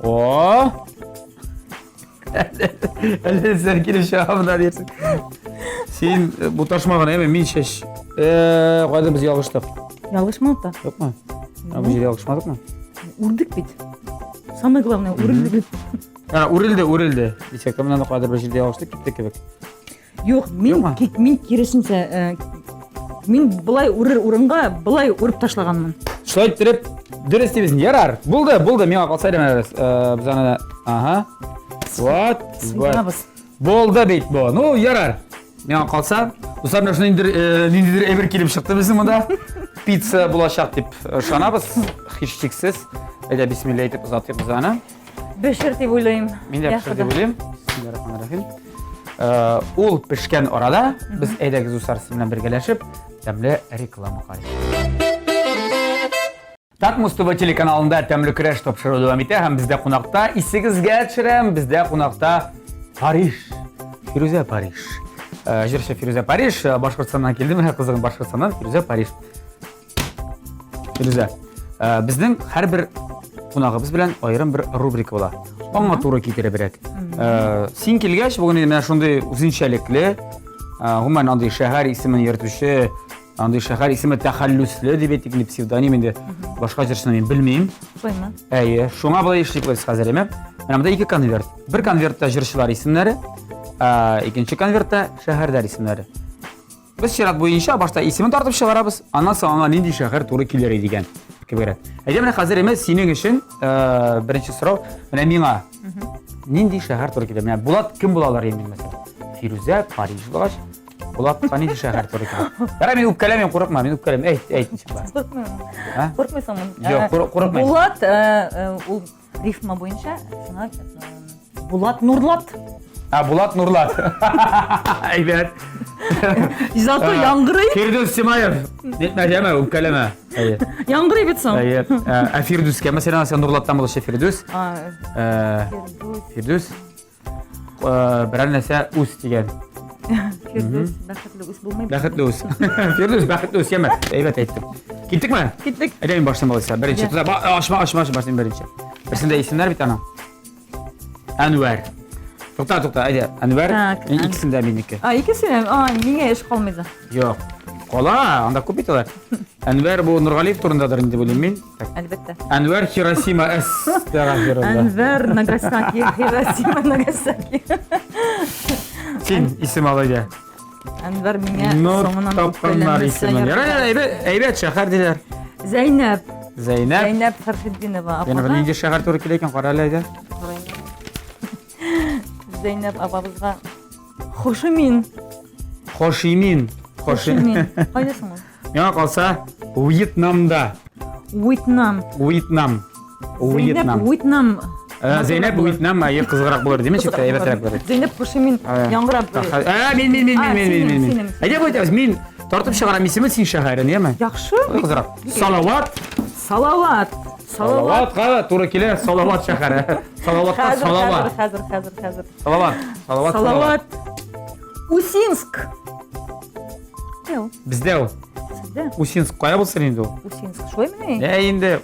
О! Әллә сен килеп чыга монда дерсең. Син э, буташма гына, әйме, мин чәч. Э, кайда без ялгыштык? Ялгышмадык та. Юкмы? Ә бу җирдә ялгышмадыкмы? Үрдек бит. Самое главное, үрелде бит. Ә, үрелде, үрелде. Дисәк тә, моннан да кайдыр бер җирдә ялгыштык, киттек кебек. Юк, мин Юкмы? мин киресенчә, э, мин былай үрер урынга былай үреп ташлаганмын. Шулай иттереп, дөрес дибез. Ярар. Булды, булды. Миңа калса әле менә без, э, без аны, ага. Вот, вот. Сыйдырабыз. Булды бит бу. Ну, ярар. Миңа калса, дуслар, менә шундый ниндидер, э, ниндидер әйбер килеп чыкты безнең монда. Пицца булачак дип ышанабыз, һичшиксез. Әйдә, бисмилла әйтеп озатыйк без аны. Пешер дип уйлыйм. Мин дә пешер дип уйлыйм. Бисмиллахиррахманиррахим. Э, ул пешкән арада без әйдәгез дуслар сез белән бергәләшеп тәмле реклама карыйк. Татмус ТВ телеканалында тәмле көрәш тапшыруы дәвам итә һәм бездә кунакта исегезгә төшерәм, бездә кунакта Париж. Фирүзә Париж. Э, җырчы Фирүзә Париж э, Башкортстаннан килде менә кызыгым Башкортстаннан Фирүзә Париж. Фирүзә, э, безнең һәрбер кунагыбыз белән аерым бер рубрика була. Аңа туры китеребрәк. Э, син килгәч, бүген инде менә шундый үзенчәлекле, э, гомумән андый шәһәр исемен йөртүче, андый шәһәр исеме тәхәллүсле дип әйтик, инде псевдоним инде башка җырчыны мин белмим. Шулаймы? Әйе, шуңа болай эшлик без хәзер, әйме? Менә монда ике конверт. Бер конвертта җырчылар исемнәре, ә икенче конвертта шәһәрләр исемнәре. Без чират буенча башта исемен тартып чыгарабыз, аннан соң аңа нинди шәһәр туры килер иде дигән кебегрәк. Әйдә менә хәзер эме синең өчен э, беренче сорау, менә миңа нинди шәһәр туры килә? Менә Булат кем була алар инде мәсәлән? Фирүзә Париж булгач, Булатка нинди шәһәр туры килә? Ярар, мин үпкәләмим, курыкма, мин үпкәләмим. Әйт, әйт ничек бар. Курыкмыйм. А? Курыкмыйсыңмы? Юк, Э, курыкмыйм. Булат э, э, ул рифма буенча шуңа Булат Нурлат. А, Булат Нурлат. Әйбәт. Зато яңгырый. Фирдүс Симаев. Нитмә, җәмә, үпкәләмә. Әйе. Яңгырый бит соң. Әйе. Ә Фирдүскә, мәсәлән, сен Нурлаттан булучы Фирдүс. Фирдүс. Фирдүс. Берәр нәрсә үс дигән. Фирдүс, бәхетле үс булмый. Бәхетле үс. Фирдүс, бәхетле үс, яме. Әйбәт әйттем. Киттекме? Киттек. Әйдә мин башлыйм алайса. Беренче. Ашма, ашма, башлыйм беренче. Берсендә исемнәр бит аның. Әнвәр. Тукта, тукта, әйдә. Әнвәр. Так, Мин икесен дә минеке. А, икесе дә? А, миңа эш калмый да. Юк. Кала, анда күп бит алар. Әнвәр бу Нургалиев турындадыр инде уйлыйм мин. Так. Әлбәттә. Әнвәр Хиросима әстәгъфирулла. Әнвәр Нагасаки, Хиросима Нагасаки. Син исем ал әйдә. Әнвәр миңа Ну, соңыннан тапканнар исемен. Ярар, ярар, әйбәт, әйбәт шәһәр диләр. Зәйнәп. Зәйнәп. Зәйнәп Фәрхетдинова апага. Янә нинди шәһәр туры килә икән, кара әле әйдә. Зәйнәп апабызга Хошимин. Хошимин. Хошимин. Кайда соң ул? Миңа калса, Вьетнамда. Вьетнам. Вьетнам. Вьетнам. Вьетнам. Э, Зәйнәп Вьетнам әйе кызыграк булыр димме, читтә әйбәтрәк булыр. Зәйнәп Хошимин яңгырап. Ә, мин мин мин мин мин мин мин. Әйдә бу әйтәбез, мин тартып чыгарам исемен син шәһәрен, яме? Яхшы. Кызыграк. Салават. Салават. Салаватка туры килә, Салават шәһәре. Салаватка Салават. Хәзер, хәзер, хәзер. Салават. Салават. Салават. Усинск. Сездә ул. Бездә ул. Сездә? Усинск кая булсын инде ул? Усинск. Шулаймыни? Ә инде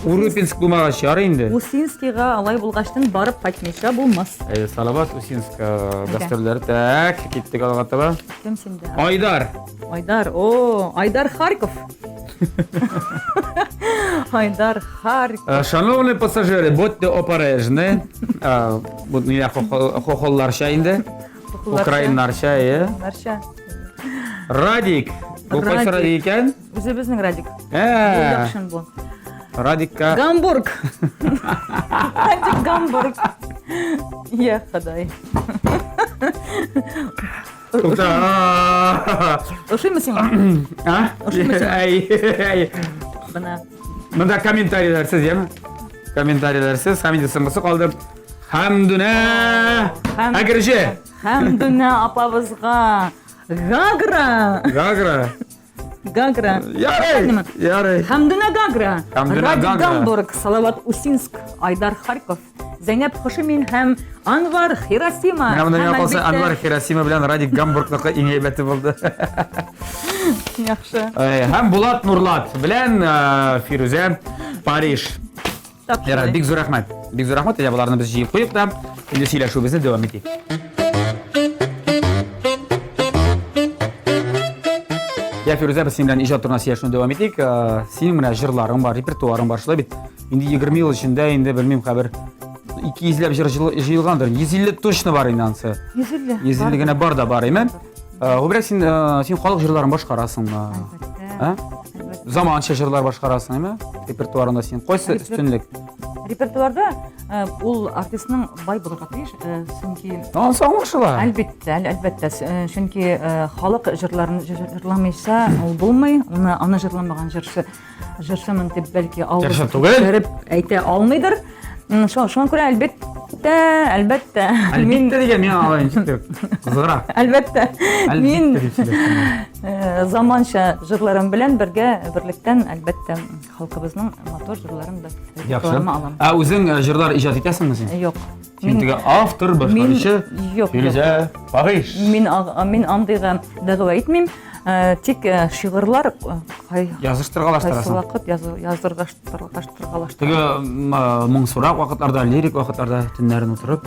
Урюпинск булмагач ярый инде. Усинскига алай булгачтын барып кайтмыйча булмас. Әйе, Салават Усинск э, гастрольләре. Так, киттек алга таба. Кем синдә? Айдар. Айдар. О, Айдар Харьков. Айдар Харьков. Э, шановные пассажиры, будьте обережны. Э, бу ниләр хохолларча инде. Украиннарча, әйе. Украиннарча. Радик. Бу кайсы Радик икән? Үзебезнең Радик. Ә. Яхшын бу. Радикка. Гамбург. Радик Гамбург. Я Ходай. Тукта. Ошыймы сиңа? А? Ошыймы сиңа? Әй, әй. Бына. Монда комментарийләрсез, яме? Комментарийләрсез, һәм инде соңгысы калды. Хәмдүнә Әгерҗе. Хәмдүнә апабызга Гагра. Гагра. Гагра. Ярый. Ярый. Хәмдүнә Гагра. Хәмдүнә Радик Гагра. Гамбург, Салават Усинск, Айдар Харьков, Зәйнәп Хошимин һәм Анвар Хиросима. Менә монда миңа Һәм, калса әлбәттә, Анвар Хиросима белән Радик Гамбургныкы иң әйбәте булды. Яхшы. Э, Һәм Булат Нурлат белән э, Фирүзә Париж. Тапшырды. Ярар, бик зур рәхмәт. Бик зур рәхмәт. Әйдә боларны без җыеп куйыйк та, инде сөйләшүебезне дәвам итик. Я, Фирүзә, без синең белән иҗат турында сөйләшүне дәвам итик. Э, Синең менә җырларың бар, репертуарың бар, шулай бит. Инде 20 ел эчендә инде белмим, хәбәр 200 ләп җыр җыелгандыр. 150 точно бар инде ансы. 150. 150 генә бар да бар, әйме? Э, Күбрәк син э, син халык җырларын башкарасыңмы? Әлбәттә. А? Заманча җырлар башкарасың, әйме? Репертуарында син кайсы өстенлек? Репертуарда э, ул артистның бай булырга тиеш, э, чөнки Ансы аңлашыла. Әлбәттә, әлбәттә, э, чөнки халык җырларын җырламыйча ул булмый. Аны аны җырламаган җырчы җырчымын дип бәлки авыз Җырчы түгел. күтәреп әйтә алмыйдыр. Шуңа күрә әлбәттә, әлбәттә, мин Әлбәттә дигән миңа алай ничектер кызыграк. әлбәттә, мин Әлбәттә дип сөйләштем. Заманча җырларым белән бергә берлектән әлбәттә халкыбызның матур җырларын да Яхшы. репертуарыма алам. Ә үзең җырлар иҗат итәсеңме син? Юк. Син теге автор, башкаручы. Юк, Фирүзә Париж. Мин мин андыйга дәгъва итмим. Тик шигырьләр кай Языштыргалаштырасың. Кайсы вакыт языргаштыргалаштыргалаштырасың. Теге моңсурак вакытларда, лирик вакытларда төннәрен утырып.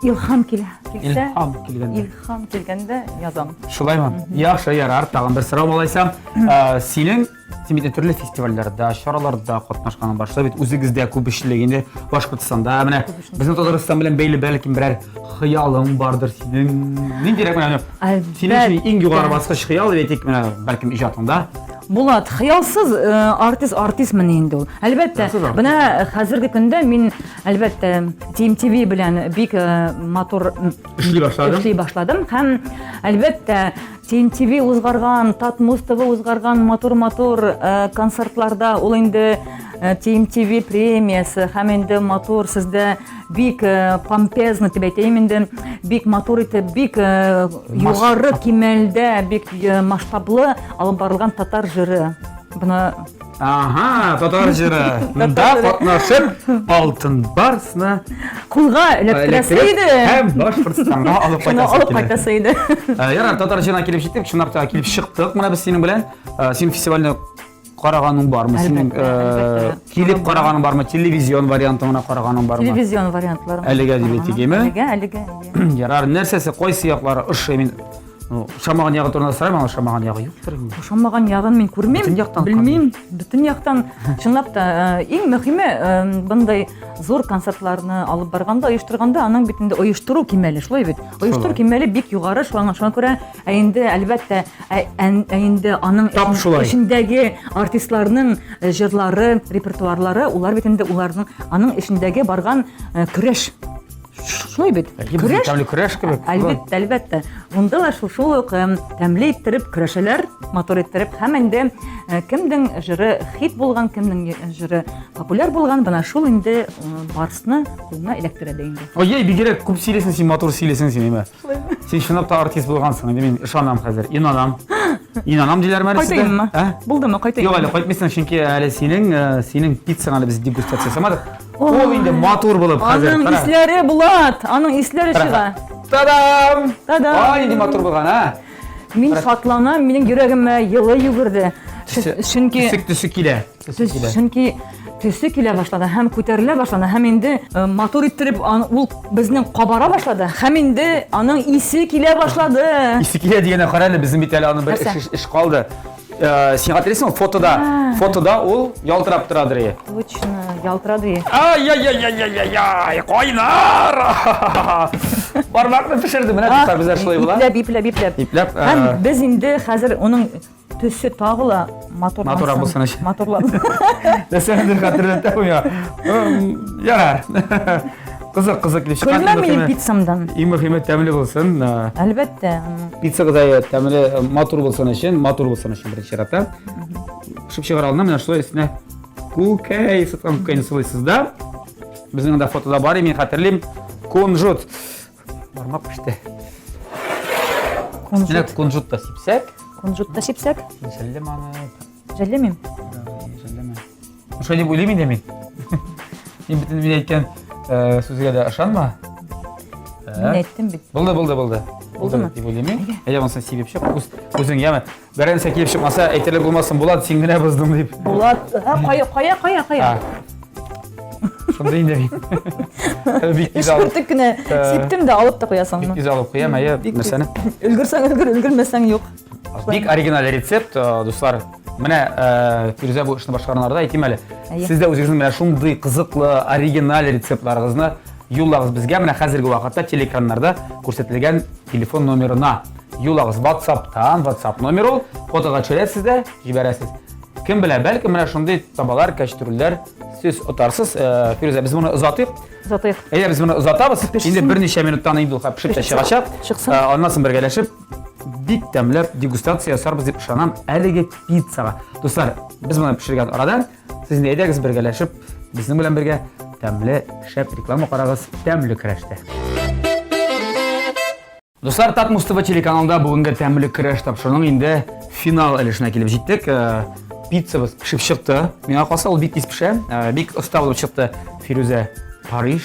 Илһам килә. Килсә, Илһам килгәндә. Илһам килгәндә язам. Шулаймы? Яхшы, ярар. Тагын бер сорау алайсам. Синең син бит төрле фестивальләрдә, чараларда катнашканың бар. Шулай бит үзегездә күп эшлек инде Башкортстанда. Менә безнең Татарстан белән бәйле бәлкем берәр хыялың бардыр синең. Ниндирәк менә синең өчен иң югары баскыч хыял дип әйтик, менә бәлкем иҗатыңда. Булат, хыялсыз артист артистмыни инде ул. Әлбәттә, менә хәзерге көндә мин әлбәттә TMTV белән бик матур эшли башладым. Эшли башладым һәм әлбәттә TMTV узгарган, Татмуз ТВ узгарган матур-матур концертларда ул инде TMTV премиясе һәм инде матур сездә бик помпезно дип әйтәйем инде, бик матур итеп, бик югары кимәлдә, бик масштаблы алып барылган татар җыры. Бына Ага, татар җыры. Монда катнашып, алтын барсны кулга эләктерәсе иде. Һәм Башкортстанга алып кайтасы алып кайтасы иде. Ярар, татар җырына килеп җиттек, чынлап та килеп чыктык. Менә без синең белән син фестивальне караганың бармы? Синең килеп караганың бармы? Телевизион вариантыңа караганың бармы? Телевизион вариантлары. Әлегә дип әйтик, Әлегә, әлегә. Ярар, нәрсәсе, кайсы яклары ошый? Мин Ну, ошамаган ягы турында сорыйм, аңа ошамаган ягы юктыр инде. Ошамаган ягын мин күрмим. Бөтен яктан белмим. Бөтен яктан. Чынлап та, иң мөһиме, бындай зур концертларны алып барганда, оештырганда, аның бит инде оештыру кимәле, шулай бит. Оештыру кимәле бик югары, шуңа шуңа күрә, ә инде әлбәттә, ә инде аның Тап шулай. эчендәге артистларның җырлары, репертуарлары, улар бит инде уларның аның эчендәге барган көрәш. Шулай бит. Көрәш. Тәмле көрәш кебек. Әлбәттә, әлбәттә. Монда да шул шул ук тәмле иттереп көрәшәләр, матур иттереп һәм инде кемнең җыры хит булган, кемнең җыры популяр булган, бына шул инде барсны кулына эләктерә дә инде. Ой, бигрәк күп сөйлисең син, матур сөйлисең син, әйме. Син чынлап та артист булгансың, инде мин ышанам хәзер. Инанам. Инанам диләрме әле сездә? Кайтыйммы? Булдымы, кайтыйммы? Юк әле кайтмыйсың, чөнки әле синең синең пиццаң әле без дегустация ясамадык. Ул инде матур булып хәзер. Аның исләре Булат, аның исләре чыга. Та-дам! Та-дам! Ай, нинди матур булган, а? Мин шатланам, минем йөрәгемә елы йөгерде. Чөнки төсе төсе килә. Төсе килә. Чөнки төсе килә башлады һәм күтәрелә башлады һәм инде э, матур иттереп ул безнең кабара башлады һәм инде аның исе килә башлады. Исе килә дигәнне кара әле, безнең бит әле аның бер эш, эш калды. Э, син хәтерлисеңме, фотода, фотода ул ялтырап торадыр ие. Точно, ялтырады. Ай-яй-яй-яй-яй-яй, кайнар! Бармакны пешерде, менә дуслар, безләр шулай була. Ипләп, ипләп, ипләп. Ипләп. Һәм э, без инде хәзер уның төсе тагы ла матурлансын. Матуррак булсын өчен. Матурлансын. Нәрсәнедер хәтерләтә бу миңа. Ярар. Кызык, кызык килеп чыккан. Көлмә минем пиццамдан. Иң мөһиме тәмле булсын. Әлбәттә. Пиццагыз да тәмле, матур булсын өчен, матур булсын өчен беренче чиратта. Пешеп чыгара алдына менә шулай өстенә күкәй, сыткан күкәйне сылыйсыз да. Безнең анда фотода бар, мин хәтерлим. Кунжут. Бармак пеште. Кунжут. Менә кунжут та сипсәк. Кунжут та сипсәк. Жәлләмә аны. Жәлләмим. Жәлләмә. Шулай дип уйлыйм инде мин. Мин бөтен мин әйткән э, сүзгә дә ышанма. Мин әйттем бит. Булды, булды, булды. Булдымы? Дип уйлыйм мин. Әйдә монысын сибеп чык. Үз, үзең яме. Берәр нәрсә килеп чыкмаса, әйтерлек булмасын, Булат, син генә боздың дип. Булат, кая, кая, кая, кая? Шундый инде мин. Бик тиз алып. Бөртек кенә сиптем дә алып та куясыңмы? Бик тиз алып куям, әйе, нәрсәне. Өлгерсәң өлгер, өлгермәсәң юк. Бик оригиналь рецепт, дуслар. Менә Фирүзә бу эшне башкарганнарда әйтим әле. Сез дә үзегезнең менә шундый кызыклы оригиналь рецептларыгызны юллагыз безгә. Менә хәзерге вакытта телеэкраннарда күрсәтелгән телефон номерына юллагыз. WhatsApp-тан, WhatsApp номер ул. Фотога төшерәсез дә җибәрәсез. Кем белә, бәлкем менә шундый табалар, кәчтүрләр сез отарсыз. Э, Фирүзә, без моны озатыйк. Озатыйк. Әйдә, без моны озатабыз. Инде берничә минуттан инде ул пешеп тә чыгачак. Чыксын. Э, аннан соң бергәләшеп бик тәмләп дегустация ясарбыз дип ышанам әлеге пиццага. Дуслар, без моны пешергән арада сез инде әйдәгез бергәләшеп безнең белән бергә тәмле шәп реклама карагыз, тәмле көрәштә. Дуслар, Татмус ТВ телеканалында бүгенге тәмле көрәш тапшыруның инде финал өлешенә килеп җиттек. Э, пиццабыз пешеп чыкты. Миңа калса, ул бик тиз пешә. Э, бик оста булып чыкты Фирүзә. Париж.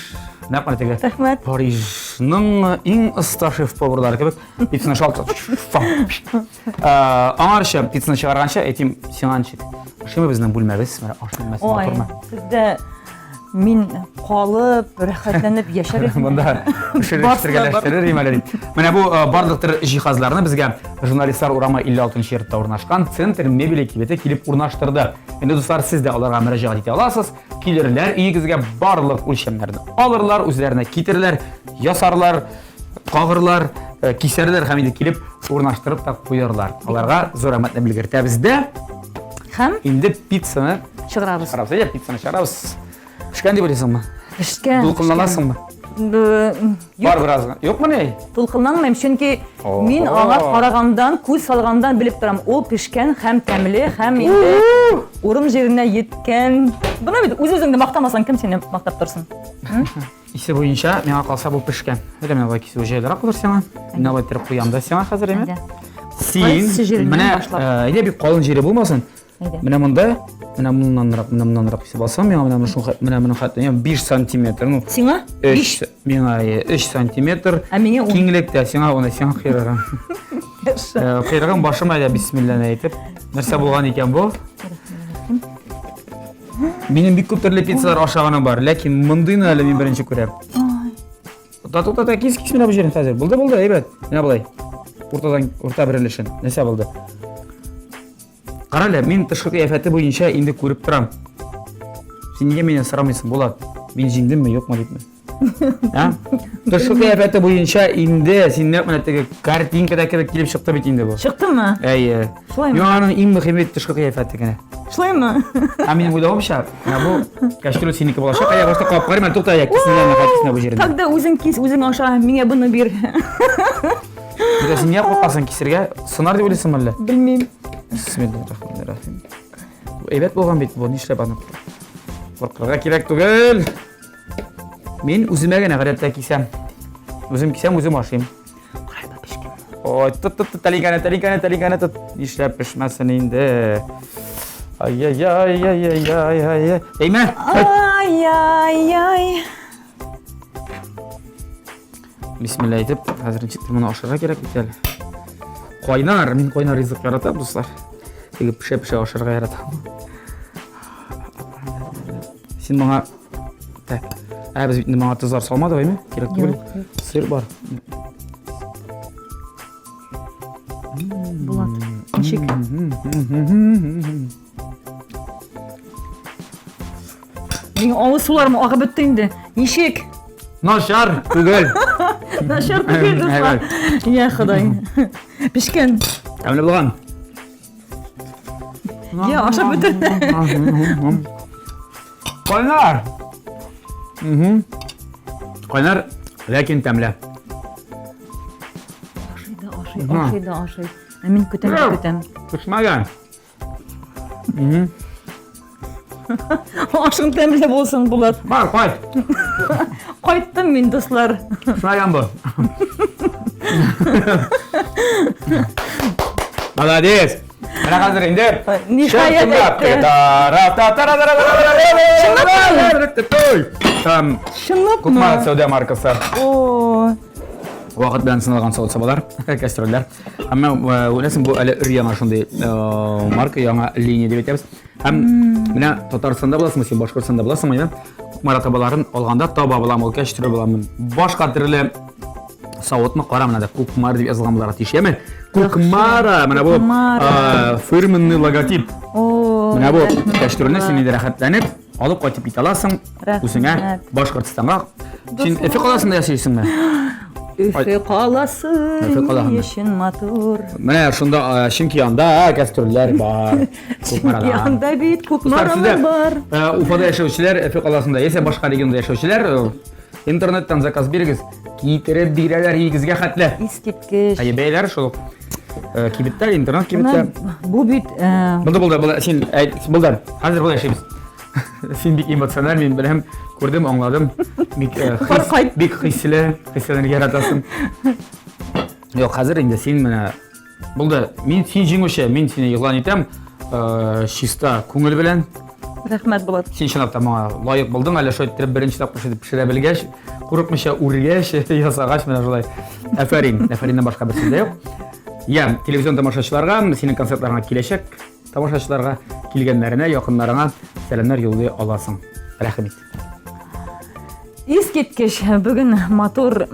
Нәкъ менә теге. Рәхмәт. Парижның иң оста шеф-поварлары кебек пиццаны шалт. Э, аңарчы пиццаны чыгарганчы әйтим, сиңа ничек? Ошыймы безнең бүлмәбез? Менә аш бүлмәсе матурмы? Сездә Мин калып, рәхәтләнеп яшәр идем. Монда пешереп идем әле дип. Менә бу э, барлык төр җиһазларны безгә Журналистлар урамы 56 йортта урнашкан Центр мебели кибете килеп урнаштырды. Инде дуслар, сез дә аларга мөрәҗәгать итә аласыз. Килерләр өегезгә барлык үлчәмнәрне алырлар, үзләренә китерерләр, ясарлар, кагырлар, э, кисәрләр һәм инде килеп урнаштырып та куярлар. Аларга зур рәхмәтне белгертәбез дә. Һәм инде пиццаны чыгарабыз. Чыгарабыз. Әйдә, пиццаны чыгарабыз. Пешкән дип уйлыйсыңмы? Пешкән. Дулкынланасыңмы? Бар бераз. Юкмы ни? Дулкынланмыйм, чөнки мин аңа карагандан, күз салгандан белеп торам. Ул пешкән һәм тәмле һәм инде урын җиренә еткән. Бына бит үз-үзеңне мактамасаң, кем сине мактап торсын? Исе буенча миңа калса бу пешкән. Әйдә менә болай кисү җайлырак булыр сиңа. Менә болай иттереп куям да сиңа хәзер, әйме? Син менә әйдә бик калын җире булмасын. Менә монда, менә моннанрак, менә моннанрак кисеп алсам, миңа менә шул менә моның хәтле, 5 сантиметр. Ну, сиңа? 5. Миңа 3 сантиметр. Ә миңа 10. Киңлектә сиңа оны, сиңа кыйрыгын. Кыйрыгын башыма әйдә бисмилланы әйтеп. Нәрсә булган икән бу? Минем бик күп төрле пиццалар ашаганым бар, ләкин мондыйны әле мин беренче күрәм. Та та та кис кис менә бу җирен хәзер. Булды, булды, әйбәт. Менә болай. Уртадан урта бер өлешен. Нәрсә булды? Кара әле, мин тышкы кыяфәте буенча инде күреп торам. Син нигә миннән сорамыйсың, Булат? Мин җиңдемме, юкмы дипме? А? Тышкы кыяфәте буенча инде син нәкъ менә теге картинкада кебек килеп чыкты бит инде бу. Чыктымы? Әйе. Шулаймы? Миңа аның иң мөһиме тышкы кыяфәте генә. Шулаймы? Ә минем уйлавымча, менә бу кәчтүл синеке булачак. Әйе, башта кабып карыйм әле, тукта, әйе, кисенә, кисенә бу җирен. Тогда үзең кис, үзең аша, миңа буны бир. Менә син нигә куркасың кисергә? Сынар дип уйлыйсыңмы әллә? Белмим. Бисмиллахир-рахманир-рахим. Әйбәт булган бит бу, нишләп аны куркырга кирәк түгел. Мин үземә генә гадәттә кисәм. Үзем кисәм, үзем ашыйм. Карайба пешкән. Ой, тот, тот, тот, тәлинкәне, тәлинкәне, тәлинкәне тот. Нишләп пешмәсен инде? Ай-яй-яй-яй-яй-яй. Әймә! Ай-яй-яй. Бисмилла әйтеп, хәзер ничектер моны ашарга кирәк бит әле. Кайнар, мин кайнар ризык яратам, дуслар. Теге пешә-пешә ашарга яратам. Син моңа Так. Ә без бит инде моңа тозлар салмадык, әйме? Кирәк түгел. Сыр бар. Булат, ничек? Минем авыз суларым агып бетте инде. Ничек? Начар түгел. Начар түгел, дуслар. Я Ходай. Пешкән. Тәмле булган. Я, ашап бетер. Кайнар. Угу. Кайнар, ләкин тәмле. Ашый да ашый, ашый да ашый. Ә мин көтәм дә көтәм. Пешмәгән. Ашың тәмле булсын, Булат. Бар, кайт. Кайттым мин, дуслар. Пешмәгән бу. Молодец. Менә хәзер инде. Ниһаять әйтте. Чынлапмы? Кукмара сәүдә маркасы. О. Вакыт белән сыналган савыт-сабалар, кәстрүлләр. Әмма уйласың, бу әле өр яңа шундый марка, яңа линия дип әйтәбез. Һәм менә Татарстанда буласыңмы син, Башкортстанда буласыңмы, я? Кукмара табаларын алганда таба буламы, ул кәстрүл буламы? Башка төрле савытны кара менә дә Кукмар дип язылган буларга тиеш, яме? Кукмара, менә бу фирменный логотип. Менә бу кәстрүлне син инде рәхәтләнеп алып кайтып китә аласың үзеңә Башкортстанга. Син Өфе каласында яшисеңме? Өфе каласы ни өчен матур. Менә шунда, чөнки анда кәстрүлләр бар. Чөнки анда бит Кукмаралар бар. Уфада яшәүчеләр Өфе каласында, яисә башка регионда яшәүчеләр интернеттан заказ бирегез, китереп бирәләр өегезгә хәтле. Искиткеч. Әйе, бәяләр шул ук. Кибеттә, интернет кибеттә. Бу бит Булды, булды, булды. Син әйт, булды. Хәзер болай яшибез. Син бик эмоциональ, мин беләм, күрдем, аңладым. Бик э, хис, бик хисле, хисләнергә яратасың. Юк, хәзер инде син менә булды. Мин син җиңүче, мин сине игълан итәм. Э, чиста күңел белән. Рәхмәт, Булат. Син чынлап та моңа лаек булдың, әле шулай иттереп беренче тапкыр шулай пешерә белгәч, курыкмыйча үргәч, ясагач, менә шулай. Афәрин, афәриннән башка бер сүз дә юк. Я, телевизион тамашачыларга, синең концертларыңа киләчәк Тамашачыларга, килгәннәренә, якыннарыңа сәламнәр юллый аласың. Рәхим ит. Искиткеч бүген матур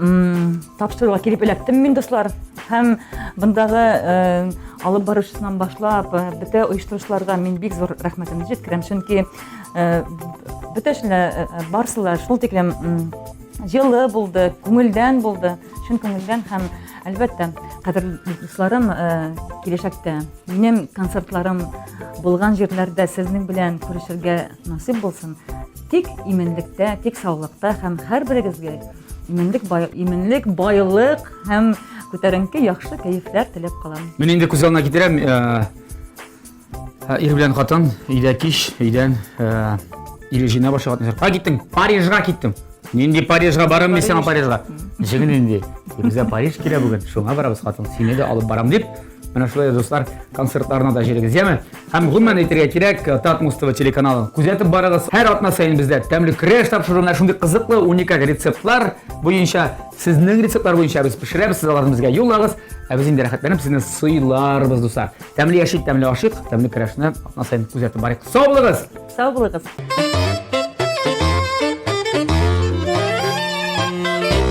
тапшыруга килеп эләктем мин, дуслар. Һәм бындагы э, алып баручысыннан башлап, э, бөтә оештыручыларга мин бик зур рәхмәтемне җиткерәм, чөнки э, бөтә барысы да шул тиклем җылы булды, күңелдән булды, чын күңелдән һәм әлбәттә, кадерле дусларым, киләчәктә Минем концертларым булган җирләрдә сезнең белән күрешергә насыйп булсын. Тик иминлектә, тик саулыкта һәм һәрберегезгә иминлек, бай, иминлек, байлык һәм күтәренке яхшы кәефләр теләп калам. Мин инде күз алдына китерәм, э, э, ир белән хатын өйдә кич, өйдән э, ире җыена башлый хатын. Кая киттең? Парижга киттем. Нинди Парижга барам мин сиңа Парижга? Ничек нинди? Безгә Париж кирәк бүген, шуңа барабыз хатын, сине дә алып барам дип. Менә шулай, дуслар, концертларына да җөрегез, яме? Һәм гомумән әйтергә кирәк, Татмус ТВ телеканалын күзәтеп барыгыз. Һәр атна саен бездә тәмле көрәш тапшыруы, менә шундый кызыклы, уникаль рецептлар буенча, сезнең рецептлар буенча без пешерәбез, сез аларны безгә юллагыз, ә без инде рәхәтләнеп сезне сыйларбыз, дуслар. Тәмле яшик, тәмле ашыйк, тәмле көрәшне атна саен күзәтеп барыйк. Сау булыгыз! Сау булыгыз!